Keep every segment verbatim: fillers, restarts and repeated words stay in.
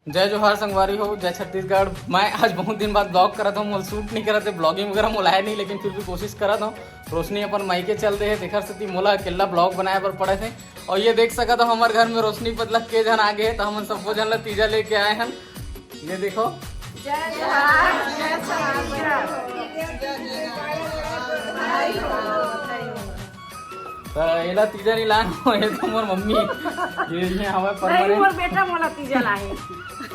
जय जोहार संगवारी हो, जय छत्तीसगढ़। मैं आज बहुत दिन बाद ब्लॉग करत हूँ, मोला सूट नहीं करत है, ब्लॉगिंग वगैरह मोला है नहीं, लेकिन फिर भी कोशिश करत हूँ। रोशनी अपन मायके चल दे है, तेखर सेती मोला अकेला ब्लॉग बनाए बर पड़े थे। और ये देख सकत हो, हमारे घर में रोशनी पतला के झन आ गए, तो हमन सबो झन ला तीजा लेके आए हन। ये देखो, जय जोहार, जय छत्तीसगढ़। तो एला तीजा नहीं लान हो, ये तो मोर मम्मी, ये, ये हमारे नहीं, परमानेंट मोर बेटा मोला तीजा लाहे।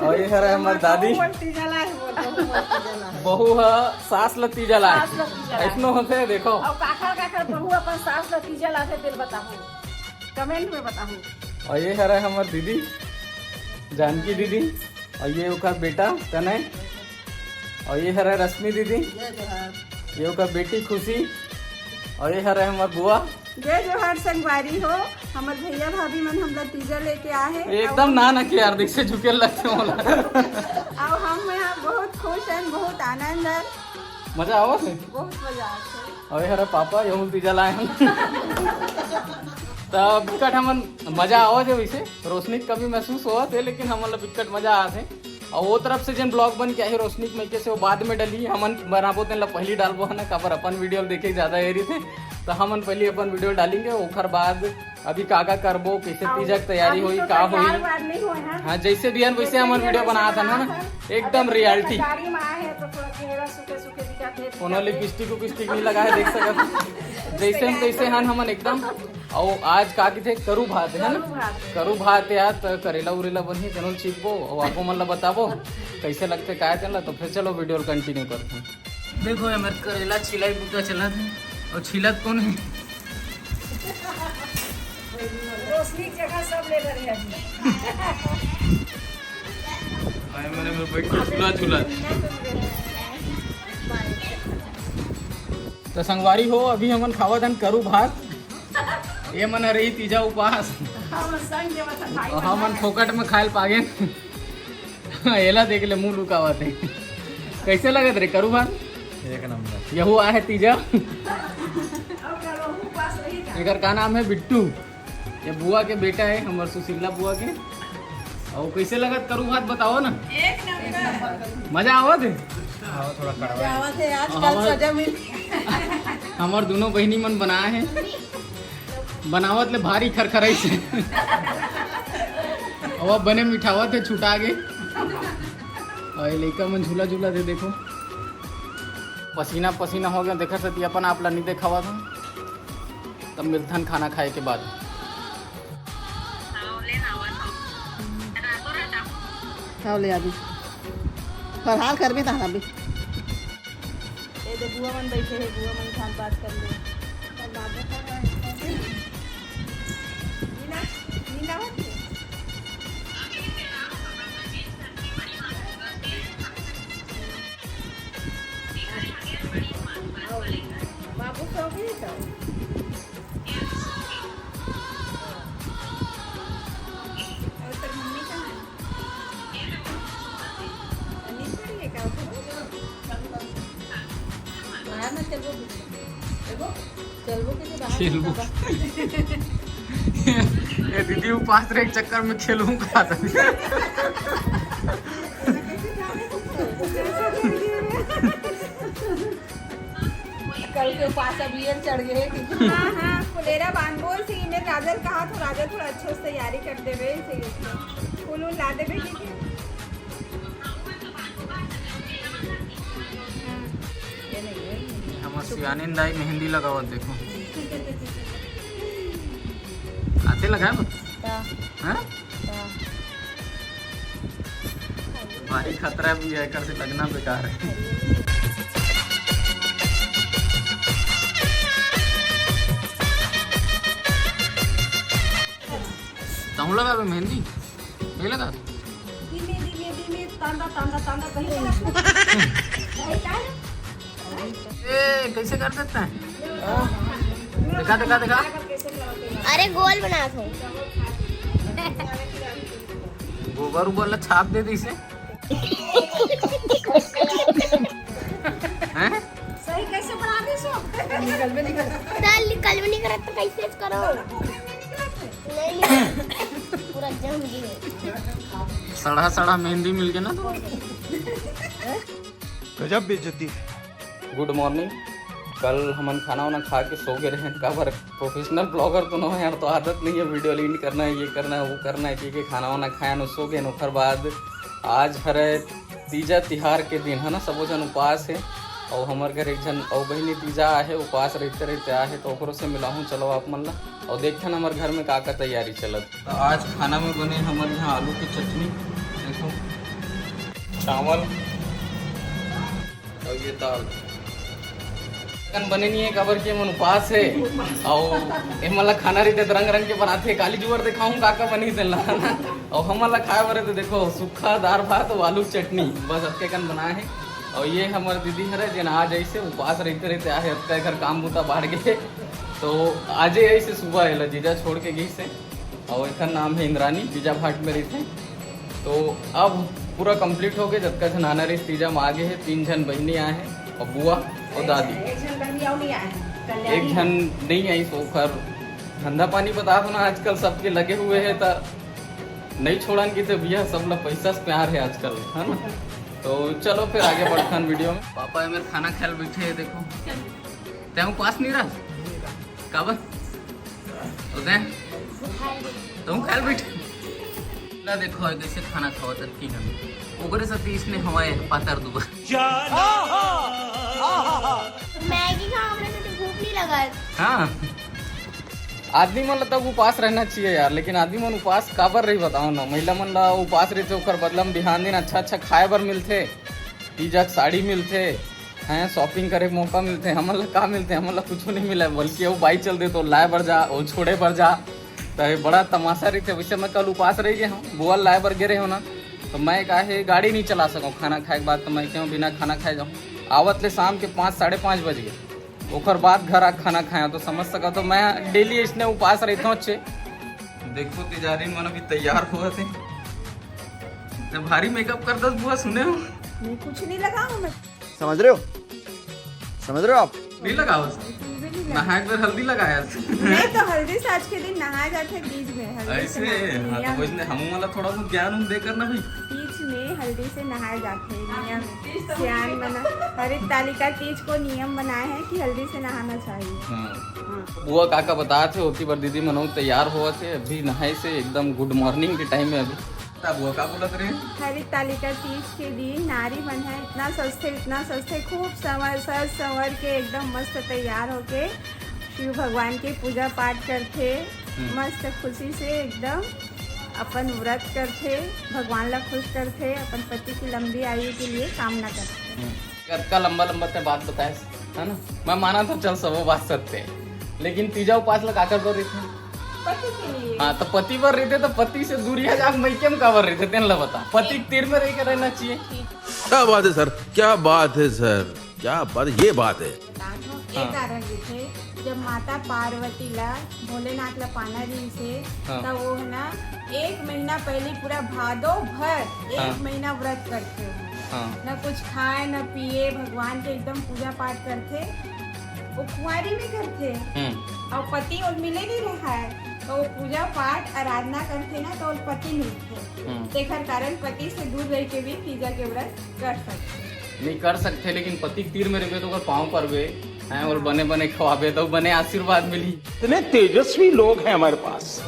और ये हरे हमार दादी, बहू मोर तीजा लाहे, मोर बहू मोर तीजा लाहे। बहू ह सास ल तीजा लाहे। सास ल तीजा लाहे। ऐसनो होथे, देखो। और काखर काखर बहू अपन सास ल तीजा लाथे, तेल बताहू, कमेंट में बताहू। और ये हरे हमार दीदी, जानकी दीदी, और ये ओकर बेटा तनय, और ये हरे रश्मि दीदी, जय जोहार। ये ओकर बेटी खुशी, और ये हरे हमार बुआ। जय जोहार संगवारी हो, हमर भैया भाभी मन हमला तीजा लेके आ हे। एकदम ना ना के यार, देख से झुके लगथे मोला। अब हम यहाँ बहुत खुश हैं, बहुत आनंद है। मजा आवत है? बहुत मजा आवत है। अबे हरे पापा, ये तीजा लाए हम। तब बिकट हमन मजा आवत है, वैसे रोशनी के कमी महसूस होवत है, लेकिन हमन ला बिकट मजा आवत है। और वो तरफ से जेन ब्लॉग बन के आही रोशनी के मइके से, वो बाद में डली, हमन बनाबो तेन ला पहली डालबो है ना, काबर अपन वीडियो देखे ज्यादा एरी थे, तो हमन पहली अपन वीडियो डालेंगे, ओखर बाद अभी का का करबो, कैसे और तीजा के तैयारी अभी होई, तो का तैयार होई। वार नहीं हुए हैं। हाँ, जैसे भी है वैसे जैसे हमन भी है वीडियो वैसे बनात हन, है ना, बनात हन। एकदम अभी रियलिटी। गाड़ी में आए हैं तो थोड़ा चेहरा सूखे सूखे दिखाते हैं, कोनो दिखाते हैं। लिपस्टिक उपिस्टिक नहीं लगा है, देख सकत। जैसे हम तैसे हन हमन एकदम। और आज का किथे करू भात है ना, करू भात। करू भात यार, तो करेला उरेला बनही, तेनो ल चीखबो और आपो मन ला बताबो कैसे लगथे काय तेन ला, तो फिर चलो वीडियो कंटिन्यू करते हैं। देखो ये मेरे करेला छिलाई बुता चला थे और छिलत कौन है? रोशनी की जगह सब ले रहे हैं अभी। आए मने मेरे बैठ के झूला झूला। तो संगवारी हो, अभी हमन खावत हन करू भात। ये मन रही तीजा उपास। हम संग देवत हन भाई और हमन बंधुआ। फोकट में खायल पागे। एला देख ले, मुंह लुकावत है। कैसे लगत रे करू भात? एक नंबर। यहू आहे तीजा। अब करो, उपास रही जा। एकर का नाम है? बिट्टू। ये बुआ के बेटा है, हमर सुशीला बुआ के। और कैसे लगत करू भात, बताओ ना। एक नंबर। मजा आवत है? हाँ, थोड़ा कड़वा है। आवत है, आज कल हमार सजा मिली। हमर दोनों बहिनी मन बनाए हैं। बनावत ले भारी खरखराई से। अब बने मिठावत है, छुटा गे। और ये लइका मन झूला झूला थे, देखो। पसीना पसीना हो गया, देखा सती अपन आप ला नहीं देखावा था। तब मिलथन खाना खाए के बाद। खाओ ले अभी। फरहार करबे तहां अभी। ए दे बुआ मन बैठे हे, बुआ मन साथ बात कर ले। मीना, मीना होती। बाबू सो गए तो। और तेरी मम्मी कहाँ है? नींद पड़ी है क्या उनको? बाहर ना चलबो, चलबो। चलबो के लिए बाहर खेलबो। ना चलबो। ये दीदी उपास रहे के चक्कर में खेलूं का था। कल के उपास अब ये चढ़ गए, ठीक है? हाँ, हाँ, फुलेरा बांध बोल से, मैं राजा कहा तो राजा थोड़ा अच्छे से तैयारी कर देवे, सही है। फूल उल ला देवे, ठीक है? हाँ, ये नहीं है। हमर सियानिन दाई मेहंदी लगावत, देखो। आते लगाए बा? हाँ। हाँ? हाँ। भारी खतरा भी है, एकर से लगना बेकार है। तहूँ लगाबे मेहंदी? नहीं लगा? धीमे, धीमे, धीमे, तांदा, तांदा, तांदा, कहीं नहीं। ए, कैसे कर सकता है? दिखा, दिखा, दिखा। अरे, गोल बना दो। गोबर उबर ला छाप दे दे इसे। हैं? सही कैसे बना दे सो? निकल भी निकल। चल, निकल भी नहीं करत तो कैसे करो? नहीं, नहीं। पूरा जम गया। सड़ा सड़ा मेहंदी मिल गया ना तो। गजब बेइज्जती है। गुड मॉर्निंग। कल हमन खाना वाना खा के सो गए रहेन, काबर प्रोफेशनल ब्लॉगर तो ना हो यार, तो आदत नहीं है वीडियो लीन करना है, ये करना है, वो करना है, कि के खाना वाना खाएन, सो गए। ओकर बाद आज हरे तीजा तिहार के दिन है ना, सबो जन उपास है। और हमर घर एक झन और बहनी तीजा आहे, उपास रहते रहते आहे, तो ओकरो से मिलाहूँ। चलो आप मन ला और देखथन हमर घर में का का तैयारी चलत। तो आज खाना में बने हमर यहाँ आलू की चटनी, देखो, चावल और ये दाल। कन बने नहीं है, काबर के मन उपास है। और एमन ला खाना रहिथे तो रंग रंग के बनाथे। काली जुवर दिखाऊं का का बनी तेला। और हमन ला खाए बर तो देखो, सूखा दाल भात और आलू चटनी, बस अतके कन बनाए है। और ये हमर दीदी हरे, जेन आज ऐसे उपास रहते रहते आहे, अतका घर काम बूता बाढ़ गए। तो आजे ऐसे सुबह है जीजा छोड़ के गई से। और एकर नाम है इंद्रानी, बीजा भाट में रहिथे। तो अब पूरा कंप्लीट हो गए, जतका झन आना रहिस तीजा में आ गए है। तीन झन बहनी आए हैं और बुआ और दादी। एक झन बहनी और नहीं आए हैं, कल्याणी। एक झन नहीं आई, ओकर धंधा पानी बता दो ना, आजकल सबके लगे हुए है, तो नहीं छोड़न की तो भैया, सब लोग पैसा से प्यार है आजकल, है ना। तो चलो फिर आगे बढ़थन वीडियो में। पापा ये मेरे खाना खाए बैठे है, देखो। तैं उपास नहीं रहा? काबर? तो तैं? तू खाए बैठे? ला देखो, कैसे खाना खावत है तीन आदमी। ओकरे साथ इसने हवाए पातर दुबा। मैगी खा, हमरा से तो भूख नहीं लगा। हाँ। आदमी मन ला तब उपास रहना चाहिए यार, लेकिन आदमी मन उपास काबर रही बताओ ना। महिला मन ला उपास रहिथे, ओकर बदला में बिहान दिन अच्छा अच्छा खाए बर मिलथे, तीजा के साड़ी मिलथे, हैं, शॉपिंग करे के मौका मिलथे। हमन ला का मिलथे? हमन ला कुछो नहीं मिला, बल्कि वो बाई चल दे तो लाए बर जा, वो छोड़े बर जा, तो ये बड़ा तमाशा रहिथे। वैसे मैं कल उपास रह गए हूँ, बुआ लाए बर गे रहे हो ना, तो मैं का है गाड़ी नहीं चला सकूँ खाना खाए के बाद, तो मैं क्यों बिना खाना खाए जाऊँ। आवत ले शाम के पाँच, साढ़े पाँच बज गए, ओकर बाद घर आ खाना खाया, तो समझ सका तो मैं डेली इसने उपास रहता हूँ अच्छे। देखो तिजारी मन अभी तैयार हुआ थे, तो भारी मेकअप कर दस बुआ, सुने हो? मैं कुछ नहीं लगा हूँ मैं। समझ रहे हो? समझ रहे हो आप? नहीं लगावस। मुझे नहीं लगा। नहाए के बेर हल्दी लगायस। नहीं तो हल्दी से आज के दिन नहाए जाथे तीज में, हल्दी से ऐसे? नहा-, हाँ, तो नियम। वैसने हमू वाला थोड़ा बहुत ज्ञान उन देकर ना भाई। तीज में हल्दी से नहाए जाथे, नियम। तीज तो सियान बना, हरित तालिका तीज को नियम बनाए हैं कि हल्दी से नहाना चाहिए। हाँ। हाँ। बुआ काका बताथे, ओती बर दीदी मन तैयार होवत हे, अभी नहाए से एकदम गुड मॉर्निंग के टाइम में अभी। ता बुआ का बोलत रहे? हरित तालिका तीज के दिन नारी मन ह इतना सजथे, इतना सजथे, खूब संवर, सज संवर के एकदम मस्त तैयार होके शिव भगवान के पूजा पाठ करथे। हम्म। मस्त खुशी से एकदम अपन व्रत करथे, भगवान ला खुश करथे, अपन पति की लंबी आयु के लिए कामना करथे। हम्म। कतका लंबा लंबा ते बात बताए, है ना? मैं माना था, चल, सबो बात सत्य है, लेकिन तीजा उपास ला काकर बर रहिथे? पति के लिए। हाँ, तो पति बर रहिथे, तो पति से दूरिया जाके मइके में काबर रहिथे, तेन ला बता। पति के तीर में रह के रहना चाहिए। क्या बात है सर, क्या बात है सर, क्या बात, ये बात है। बताथों, ये हाँ। कारण रहिथे, जब माता पार्वती ला भोलेनाथ ला पाना रहिस हे, हाँ। त वो है ना, एक महीना पहले पूरा भादो भर एक हाँ। महीना व्रत करथे वो। हाँ। न कुछ खाए, न पिए, भगवान के एकदम पूजा पाठ करथे। वो कुंवारी में करथे। हम्म। और पति ओला मिले नहीं रहा है, तो वो पूजा पाठ आराधना करथे ना, तो ओला पति मिलथे। हम्म। तेखर कारण पति से दूर रह के भी तीजा के व्रत कर सकथे। नहीं कर सकथे, लेकिन पति के तीर में रहिबे तो ओकर पाँव परबे, हैं, और बने बने खवाबे तो बने आशीर्वाद मिली। इतने तेजस्वी लोग हैं हमारे पास,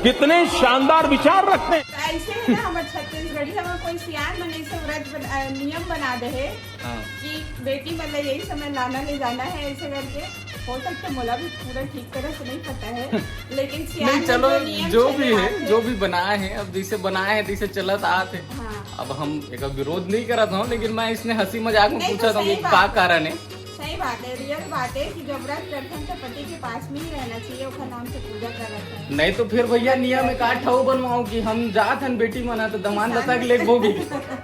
कितने शानदार विचार रखते हैं। तो ऐसे है ना, हमारे छत्तीसगढ़ी हमारे कोई सियान मन ऐसे व्रत बन-, अ, नियम बना दे है हाँ। कि बेटी मतलब यही समय लाना ले जाना है, ऐसे करके। हो सकता है, मोला भी पूरा ठीक तरह से नहीं पता है, लेकिन सियान नहीं, मन चलो, जो नियम जो चले भी है, आथे। जो भी बनाए हैं, अब जैसे बनाए हैं, तैसे चलत आत है। हाँ। अब हम एक विरोध नहीं करत हूँ, लेकिन मैं इसने हंसी मजाक में नहीं, तो पूछा था सही कि बात का है। कारण है। सही बात है, रियल बात है कि जब व्रत करते हैं तो पति के पास में ही रहना चाहिए, ओकर नाम से पूजा करत है। नहीं तो फिर भैया नियम में का ठऊ बनवाऊं कि हम जात हन बेटी मना तो दमांद इंसान बता के ले बोगी।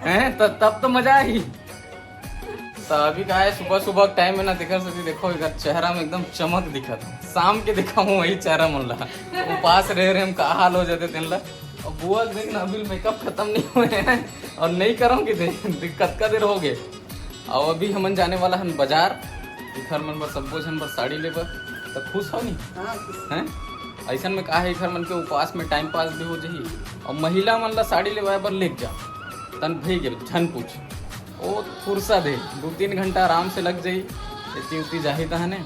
हैं, तो तब तो मजा आई। तो अभी का है, सुबह सुबह टाइम में ना दिखा सकती, देखो एक चेहरा में एकदम चमक दिखत है। शाम के दिखाऊं वही चेहरा मन ला, उपास रह रहे हम का हाल हो जाते तेन ला। और बुआ देख ना, अभी मेकअप खत्म नहीं हुए हैं और नहीं करूँगी दे, दिक्कत का देर हो गए। और अभी हमन जाने वाला हन बाजार, एखर मन बर, सब्बो झन बर साड़ी लेबर। तो खुश हो नी? हाँ, खुश। हैं? अइसन में का हे, एखर मन के उपास में टाइम पास भी हो जाही। अउ महिला मन ला साड़ी लेवाए बर लेग जा, तन भई गे झन पूछ, ओ फुरसत हे, दू तीन घंटा आराम से लग जाही, एती उती जाही तहने।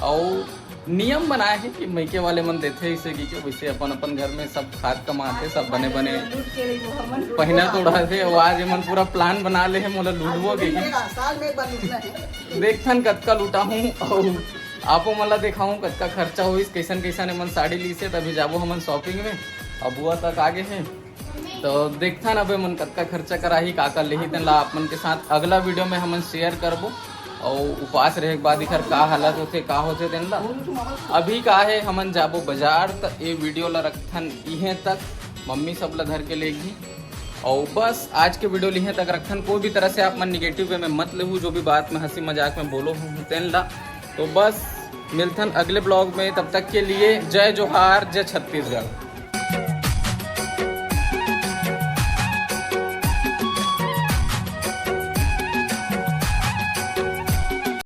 अउ नियम बनाए हे कि मइके वाले मन देथे इसे कि के वैसे अपन अपन घर में सब खात कमाथे, सब बने बने लूट के रही, वो हमन लूट पहिना के तो उड़ाथे। अउ आज एमन पूरा प्लान बना ले हे मोला लूटबो के। साल में एक बार लूटना है। देखथन कतका लुटाहूँ अउ आपो मन ला देखाहूँ कतका खर्चा होइस, कैसन कैसन एमन साड़ी लीसे। तभी जाबो हमन शॉपिंग में, अबुआ तक आगे हे। तो देखथन अब एमन कतका खर्चा कराही, का का लेही, तेन ला आप मन के साथ अगला वीडियो में हमन शेयर करबो। अउ उपास रहे के बाद इखर का हालत होथे, का होथे तेन ला। अभी का हे, हमन जाबो बाजार, त ए वीडियो ला रखथन इहें तक। मम्मी सब ला धर के लेगही। अउ बस आज के वीडियो ला इहें तक रखथन। कोई भी तरह से आप मन निगेटिव वे में मत लेहू, जो भी बात में हंसी मजाक में बोलो हूँ तेन ला। तो बस मिलथन अगले ब्लॉग में, तब तक के लिए जय जोहार, जय छत्तीसगढ़।